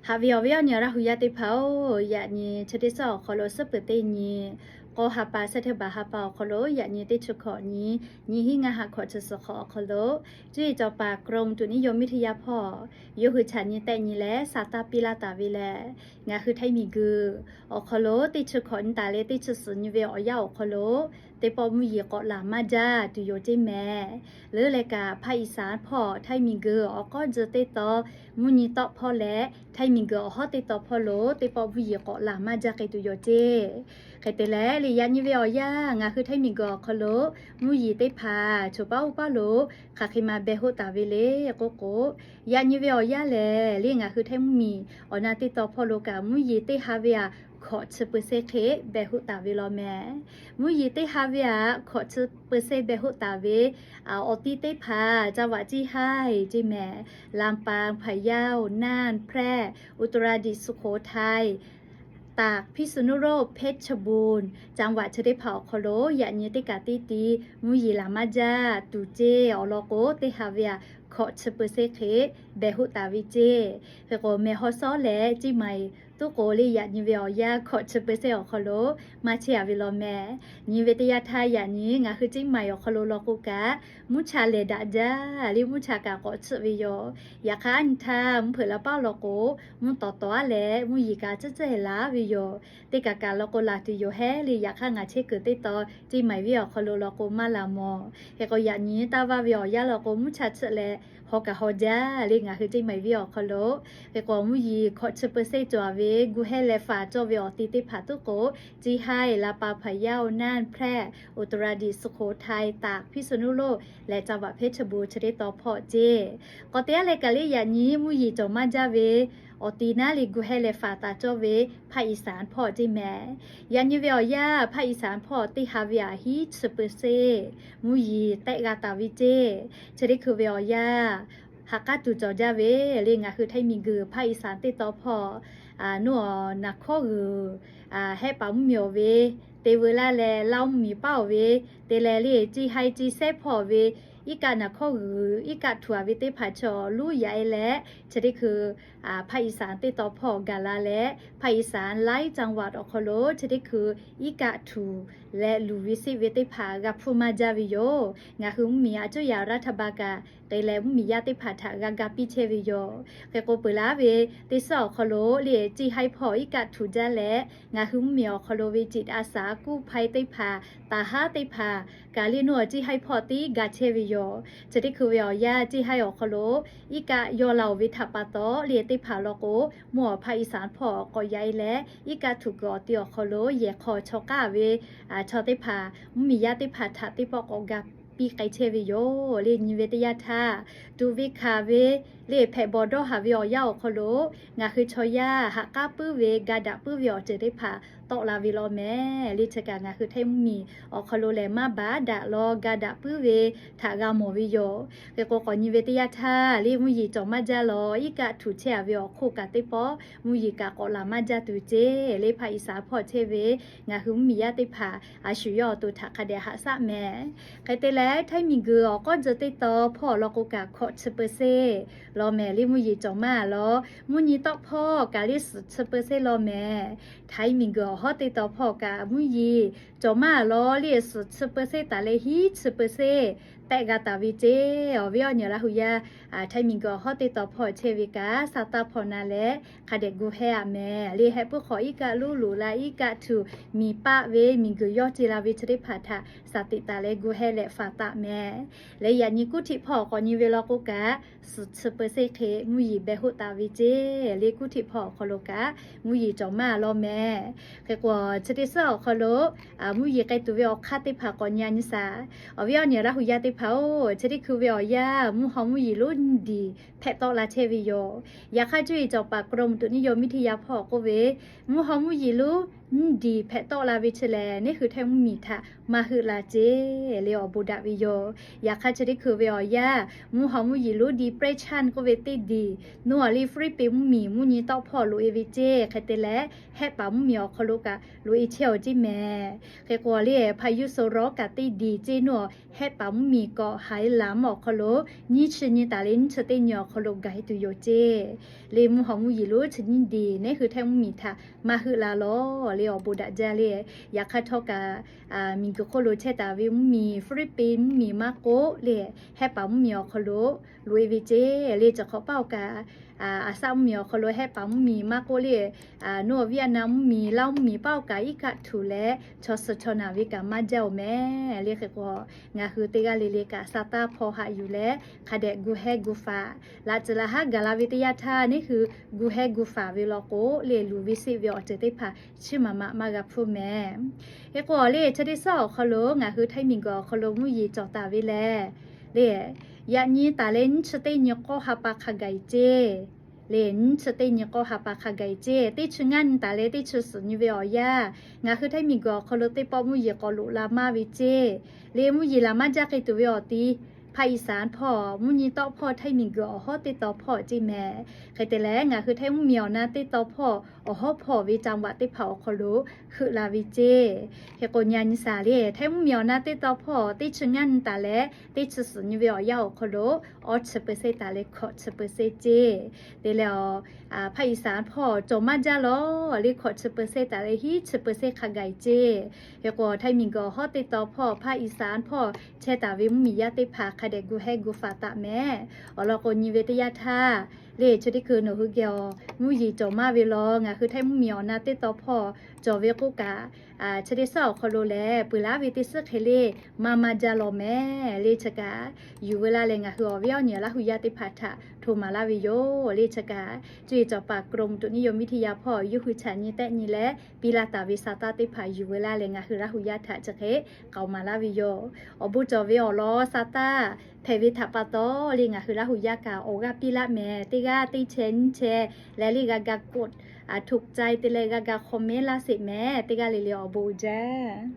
Haꞈ ve awˬ viˉ awˬ nyi Laˇ hu yaˇ teˇ hpaˍ-oˬ, yaꞈ nyi chi teˇ suhˉ awˬ hk'aw lo suhˉ peuˬ teˇ nyi, k'awˇ ha pa suhˉ teˇ baˬ ha pa awˬ hk'aw lo yaꞈ nyi teˇ chi hkawꞈ nyi, nyiˇ hinˉ ngaˇ ha hkawꞈ chi suhˍ hk'awꞈ awˬ hk'aw lo, cuˇ yiˍ cawˬ paˍ กรมอุตุนิยมวิทยา hpawˇ yawˇ hui chaꞈ nyi tehˆ nyi leh sa taˇ piˇ laˇ taˍ ve lehˬ, ngaˬ hui Htaiˇ miˬguiˬ awˬ hk'aw lo teˇ chi hkawꞈ nyi taˍ leh teˇ chi suhˍ nyi ve awˬ yanˇ awˬ hk'aw lo, teˇ pawˆ mvuhˇ yeˬ k'awꞈ laˬ maˇ jaˇ tuˬ yoˬ ceˇ mehˍ. Leuˉ leh kaꞈ, Hpaˇ Iˍsaˍ hpawˇ Htaiˇ miˬguiˬ awˬ k'awˉ tcuh teˇ taw mvuhˇ nyi tawˆ hpawˇ leh, Htaiˇ miˬguiˬ awˬ hawˉ teˇ taw hpawˇ lo teˇ pawˆ mvuhˇ yeˬ k'awꞈ laˬ maˇ jaˇ k'ai tuˬ yoˬ ceˇ. Hk'e te leh, lehˬ yaꞈ nyi ve awˬ yanˇ ngaˬ hui Htaiˇ miˬguiˬ awˬ hk'aw lo mvuhˇ yeˬ teˇ hpaˍ choˬ paˉ oˇ paˉ lo hk'aˬ hk'e ma beh hoˆ taˍ ve le k'oˆ k'o, yaꞈ nyi ve awˬ yanˇ lehˬ, lehˬ ngaˬ hui Htaiˇ mvuhˇ miˬ awˬ na teˇ taw hpawˇ lo kaꞈ mvuhˇ yeˬ teˇ ha ve aꞈ hkawꞈ chi peuˬ seˇ hk'e beh hoˆ taˍ ve law mehˍ. Mvuhˇ yeˬ teˇ ha ve aꞈ hkawꞈ chi peuˬ seˇ beh hoˆ taˍ ve awˬ ti teˇ hpaˍ จังหวัด Ceˇ haiˇ ceˇ mehˍ. ลำปาง พะเยา น่าน แพร่ อุตรดิตถ์ สุโขทัย ตาก พิษณุโลก เพชรบูรณ์ จังหวัด chi teˇ hpaˍ awˬ hk'aw lo yaꞈ nyi teˇ kaꞈ teˇ ti mvuhˇ yeˬ laˬ maˇ jaˇ tuˬ ceˇ. Awˬ lawn k'o, teˇ ha ve aꞈ hkawꞈ chi peuˬ seˇ hk'e beh hoˆ taˍ ve ceˇ. Hk'e k'o, Mehˬ hawˉ sawˉ leh Ceˇ maiˍ tuˉ k'o, lehˬ yaꞈ nyi ve awˬ yanˇ hkawꞈ chi peuˬ seˇ awˬ hk'aw lo maˇ chehˇ a ve law mehˍ. Nyi ve teˇ yanˇ htaˇ, yaꞈ nyi ngaˬ hui Ceˇ maiˍ awˬ hk'aw lo law k'o kaꞈ, mvuhˇ cha lehˬ daꞈ jaˇ leh mvuhˇ cha kaꞈ k'awꞈ tsuhˆ ve yoˬ. Yaꞈ hk'aˇ, nyi htaˇ mvuhˇ hpeuꞈ la paˉ law k'o, mvuhˇ tawˍ tawˍ aˉ leh mvuhˇ yeˬ kaꞈ tcuhˉ tcuhˉ e laˬ ve yoˬ. Teˇ kaꞈ kaꞈ law k'o laˬ tuˬ yoˬ hehˉ leh, yaꞈ hk'aˇ ngaˬ chehˇ kuiˬ teˇ taw Ceˇ maiˍ venˇ awˬ hk'aw lo law k'o maˇ laˬ mawˬ. Hk'e k'o, yaꞈ nyi taˇ vaˇ ve awˬ yanˇ law k'o, mvuhˇ cha tsuhˆ leh haw kaꞈ haw jaˇ leh ngaˬ hui Ceˇ maiˍ venˇ awˬ hk'aw lo. Hk'e k'o, mvuhˇ yeˬ hkawꞈ chi peuˬ seˇ cawˬ a ve gu hehˇ leh faˍ cawˇ ve awˬ ti teˇ hpaˍ tuˉ k'o, Ceˇ haiˇ, ลำปาง พะเยา น่าน แพร่ อุตรดิตถ์ สุโขทัย ตาก พิษณุโลก leh จังหวัด เพชรบูรณ์ chi teˇ taw hpawˇ ceˇ. K'awꞈ te aˉ leh kaꞈ lehˬ yaꞈ nyi mvuhˇ yeˬ cawˬ maˇ jaˇ ve awˬ ti naˉ leh gu hehˇ leh faˍ taˍ cawˇ ve Hpaˇ Iˍsaˍ hpawˇ ceˇ mehˍ. Yaꞈ nyi ve awˬ yanˇ Hpaˇ Iˍsaˍ hpawˇ teˇ ha ve aꞈ hiˉ chi peuˬ seˇ mvuhˇ yeˬ tehˆ g'a taˍ ve ceˇ. Chi teˇ hkui ve awˬ yanˇ haꞈ k'aˉ tuˬ cawˬ jaˇ ve leh, ngaˬ hui Htaiˇ miˬguiˬ Hpaˇ Iˍsaˍ teˇ taw hpawˇ, nuˇ awˬ naˍ hkawˇ g'uiˬ hehˆ paˍ mvuhˇmiˬ awˬ ve, te veu laˇ leh Laˇ mvuhˇmiˬ paˉ awˬ ve, te leh leh Ceˇ haiˇ Ceˇ sehˉ hpawˇ awˬ ve, iˉ kaˆ naˍ hkawˇ g'uiˬ iˉ kaˆ htuꞈ a ve teˇ hpaˍ chaw luˉ yaꞈ e leh, chi teˇ hkui Hpaˇ Iˍsaˍ teˇ taw hpawˇ gaˬ la leh, Hpaˇ Iˍsaˍ หลายจังหวัด awˬ hk'aw lo chi teˇ hkui iˉ kaˆ htuꞈ leh luˬ ve seˆ ve teˇ hpaˍ g'a hpuˇ maˇ jaˇ ve yoˬ. Ngaˬ hui mvuhˇmiˬ a cuˉ yaꞈ รัฐบาล kaꞈ te leh mvuhˇmiˬ yaˇ teˇ hpaˍ htaꞈ g'a ga piˇ chehˇ ve yoˬ. Hk'e k'o, peuˬ laˇ ve teˇ suhˉ awˬ hk'aw lo leh Ceˇ haiˇ hpawˇ iˉ kaˆ htuꞈ jaˇ leh, ngaˬ hui mvuhˇmiˬ awˬ hk'aw lo ve จิตอาสา กู้ภัย teˇ hpaˍ, taˍ haˉ teˇ hpaˍ kaꞈ leh nuˇ awˬ Ceˇ haiˇ hpawˇ tiˉ ga chehˇ ve yoˬ. Chi teˇ hkui ve awˬ yanˇ Ceˇ haiˇ awˬ hk'aw lo iˉ kaˆ yaw la oˬ ve htaꞈ pa taw leh teˇ hpaˍ law k'o, mvuhˇ awˬ Hpaˇ Iˍsaˍ hpawˇ k'awꞈ yaꞈ e leh, iˉ kaˆ htuꞈ kuiˬ awˬ ti awˬ hk'aw lo yehˬ hk'aw chaw k'aˉ ve chaw teˇ hpaˍ mvuhˇmiˬ yaˇ teˇ hpaˍ htaꞈ teˇ pawˆ k'awꞈ ga piˇ k'ai chehˇ ve yoˬ. Leh nyi ve teˇ yanˇ htaˇ, tuꞈ ve hkanˍ ve leh hpehꞈ bawˬ dawˇ haˍ ve awˬ yanˇ awˬ hk'aw lo ngaˬ hui chaw yaˇ haꞈ k'aˉ puiˉ ve ga daꞈ puiˉ ve awˬ ceuˬ teˇ hpaˍ tawˆ la ve law mehˍ. Leh chi kaꞈ ngaˬ hui Htaiˇ mvuhˇmiˬ awˬ hk'aw lo lehˬ maˇ baˬ daꞈ law ga daꞈ puiˉ ve htaꞈ g'a mawˬ ve yoˬ. Hk'e k'o, k'awꞈ nyi ve teˇ yanˇ htaˇ leh mvuhˇ yeˬ cawˬ maˇ jaˇ law iˉ kaˆ htuꞈ chehˇ a ve awˬ hk'oˆ kaꞈ teˇ pawˆ mvuhˇ yeˬ kaꞈ k'awꞈ laˬ maˇ jaˇ tuˬ ceˇ. Leh Hpaˇ Iˍsaˍ hpawˇ chehˇ ve ngaˬ hui mvuhˇmiˬ yaˇ teˇ hpaˍ a shu yawˇ awˬ to htaꞈ hk'a dehꞈ haꞈ shaˆ mehˍ. Hk'e te leh, Htaiˇ miˬguiˬ awˬ k'awˉ tcuh teˇ taw hpawˇ law k'o kaꞈ hkawꞈ chi peuˬ seˇ law mehˍ. Leh mvuhˇ yeˬ cawˬ maˇ law, mvuhˇ nyi tawˆ hpawˇ kaꞈ leh suhˍ chi peuˬ seˇ law mehˍ. Htaiˇ miˬguiˬ awˬ hawˉ teˇ taw hpawˇ kaꞈ mvuhˇ yeˬ cawˬ maˇ law leh suhˍ chi peuˬ seˇ taˍ leh hiˉ chi peuˬ seˇ tehˆ g'a taˍ ve ceˇ. Awˬ viˉ awˬ nyi Laˇ hu yaˇ, Htaiˇ miˬguiˬ awˬ hawˉ teˇ taw hpawˇ chehˇ ve kaꞈ sa taˇ hpawˇ na leh hk'a dehꞈ gu hehˇ a mehˍ. Leh heh puiˉ hk'aw iˉ kaˆ luˉ loꞈ la iˉ kaˆ htuꞈ miˬ paˆ ve miˬguiˬ yawˇ ce la ve chi teˇ hpaˍ htaꞈ shaˍ tiꞈ taˍ leh gu hehˇ leh faˍ taˍ mehˍ. Leh yaꞈ nyi kuˉ htiˆ hpawˇ k'awꞈ nyi ve law k'o kaꞈ, suhˍ chi peuˬ seˇ hk'e mvuhˇ yeˬ beh hoˆ taˍ ve ceˇ. Leh kuˉ htiˆ hpawˇ awˬ hk'aw lo kaꞈ mvuhˇ yeˬ cawˬ maˇ law mehˍ. Hk'e k'o, chi teˇ suhˉ awˬ hk'aw lo mvuhˇ yeˬ k'ai tuˬ ve awˬ hk'aˇ teˇ hpaˍ k'awꞈ nyi a nyi shaˍ. Awˬ viˉ awˬ nyi Laˇ hu yaˇ teˇ hpaˍ-oˬ, chi teˇ hkui ve awˬ yanˇ mvuhˇ haw mvuhˇ yeˬ lonˉ diˍ hpehꞈ tawˆ la chehˇ ve yoˬ. Yaꞈ hk'aˇ, cuˇ yiˍ cawˬ paˍ กรมอุตุนิยมวิทยา hpawˇ k'oˆ ve, mvuhˇ haw mvuhˇ yeˬ lonˉ Nyiˇ diˬ hpehꞈ tawˆ la ve chi lehˬ, neˉ hui htehˇ mvuhˇmiˬ htaꞈ maˇ heuˆ la ceˇ le awˬ bon daꞈ ve yoˬ. Yaꞈ hk'aˇ chi teˇ hkui ve awˬ yanˇ, mvuhˇ haw mvuhˇ yeˬ lonˉ depression k'oˆ ve teˇ diˬ, nawˬ a le Philippines mvuhˇmiˬ mvuhˇ nyi tawˆ hpawˇ loꞈ e ve ceˇ. Hk'e te leh, hehˆ paˍ mvuhˇmiˬ awˬ hk'aw lo kaꞈ loꞈ e chehˇ awˬ ceˇ mehˍ. Hk'e k'o le, hpaꞈ yuˇ suh rawˉ kaꞈ teˇ diˬ ceˇ, nawˬ hehˆ paˍ mvuhˇmiˬ k'awꞈ haiˬ laˬ mvuhˇ awˬ hk'aw lo nyiˇ chi nyi taˍ leh nyiˇ chi teˇ nyi awˬ hk'aw lo gaˬ e tuˬ yoˬ ceˇ. Le mvuhˇ haw mvuhˇ yeˬ lonˉ chi nyiˇ diˬ neˉ hui htehˇ mvuhˇmiˬ htaꞈ maˇ heuˆ la lawˬ le awˬ bon daꞈ jaˇ le. Yaꞈ hk'aˇ htawˇ kaꞈ, miˬguiˬ hk'oˆ lo chehˇ taˍ ve mvuhˇmiˬ, Philippines mvuhˇmiˬ maˇ k'oˆ le, hehˆ paˍ mvuhˇmiˬ awˬ hk'aw lo loꞈ e ve ceˇ. Le chi hk'awꞈ paˇ awˬ kaꞈ, Aˍsaˆ mvuhˇmiˬ awˬ hk'aw lo hehˆ paˍ mvuhˇmiˬ maˇ k'oˆ le, nawˬ Vietnam mvuhˇmiˬ, Laˇ mvuhˇmiˬ paˇ awˬ kaꞈ iˉ kaˆ htuꞈ leh chaw suh chaw naˬ ve kaꞈ maˇ jaˇ oˬ mehˍ. Le hk'e k'o, ngaˬ hui teˇ g'aˇ le le kaꞈ sa taˇ hpaw haꞈ yuˬ leh, hk'a dehꞈ gu hehˉ gu faˍ, laꞈ tcuh laꞈ haˉ gaˬ la ve teˇ yanˇ htaˇ, neˉ hui gu hehˉ gu faˍ ve law k'o le, luˬ ve seˆ ve awˬ ceuˬ teˇ hpaˍ chiˇ maˍ maꞈ maˇ g'a hpuˇ mehˍ. Hk'e k'o le, chi teˇ suhˉ awˬ hk'aw lo ngaˬ hui htaiˇ miˬguiˬ awˬ hk'aw lo mvuhˇ yeˬ cawˬ taˍ ve lehˬ, le, yaꞈ nyi taˍ leh nyiˇ chi teˇ nyi k'awˇ ha pa hk'a gaˬ e ceˇ. Le, nyiˇ chi teˇ nyi k'awˇ ha pa hk'a gaˬ e ceˇ. Teˇ chi ngaˇ nyi taˍ leh teˇ chi suhˍ nyi ve awˬ yanˇ, ngaˬ hui htaiˇ miˬguiˬ awˬ hk'aw lo teˇ pawˆ mvuhˇ yeˬ k'awꞈ loꞈ la maˇ ve ceˇ. Le mvuhˇ yeˬ laˬ maˇ jaˇ hk'e tuˬ ve awˬ ti, hpaˇ iˍsaˍ hpawˇ mvuhˇ nyi tawˆ hpawˇ htaiˇ miˬguiˬ awˬ hawˉ teˇ taw hpawˇ ceˇ mehˍ. Hk'e te leh, ngaˬ hui htaiˇ mvuhˇmiˬ awˬ na teˇ taw hpawˇ awˬ hawˉ hpawˇ ve จังหวัด teˇ hpaˍ awˬ hk'aw lo heuˆ la ve ceˇ. Hk'e k'o, nyi a nyi saˍ le, htaiˇ mvuhˇmiˬ awˬ na teˇ taw hpawˇ teˇ chi ngaˇ nyi taˍ leh teˇ chi suhˍ nyi ve awˬ yanˇ awˬ hk'aw lo awˇ chi เปอร์เซ็นต์ taˍ leh hkawꞈ chi เปอร์เซ็นต์ ceˇ. Te leh, hpaˇ iˍsaˍ hpawˇ cawˬ maˇ jaˇ lawˬ le, hkawꞈ chi เปอร์เซ็นต์ taˍ leh hiˉ chi เปอร์เซ็นต์ hk'a gaˬ e ceˇ. Hk'e k'o, htaiˇ miˬguiˬ awˬ hawˉ teˇ taw hpawˇ hpaˇ iˍsaˍ hpawˇ chehˇ taˍ ve mvuhˇmiˬ yaˇ teˇ hpaˍ hk'a dehꞈ gu hehˉ gu faˍ taˍ mehˍ. Awˬ lawn k'o, nyi ve teˇ yanˇ htaˇ le, chi teˇ hkui nawˬ hui geh awˬ mvuhˇ yeˬ cawˬ maˇ ve law, ngaˬ hui htaiˇ mvuhˇmiˬ awˬ na teˇ taw hpawˇ cawˬ ve k'oˆ kaꞈ, chi teˇ suhˉ awˬ hk'aw lo lehˬ, peuˬ laˉ ve teˇ suhˉ hk'e le maˇ maˇ jaˇ lawˬ mehˍ. Le chi kaꞈ, yuˬ veu laˇ leh ngaˬ hui awˬ viˉ awˬ nyi Laˇ hu yaˇ teˇ hpaˍ htaꞈ hto maˍ laˇ ve yoˬ. Le chi kaꞈ, cuˇ yiˍ cawˬ paˍ กรมอุตุนิยมวิทยา hpawˇ yawˇ hui chaꞈ nyi tehˆ nyi leh piˇ laˇ taˍ ve sa taˇ teˇ hpaˍ yuˬ veu laˇ leh ngaˬ hui Laˇ hu yaˇ htaꞈ chi hk'e k'aoˍ maˍ laˇ ve yoˬ. Awˬ bon cawˬ ve awˬ lawn sa taˇ hpehꞈ ve htaꞈ pa taw le, ngaˬ hui Laˇ hu yaˇ kaꞈ awˬ g'aˇ piˇ laˇ mehˍ. Teˇ g'aˇ teˇ chehˇ nyiˇ chehˇ leh le g'a ga กด ถูกใจ te leh g'a ga comment laˇ sheˍ mehˍ. Teˇ g'aˇ le le awˬ bon uiˍ jaˇ.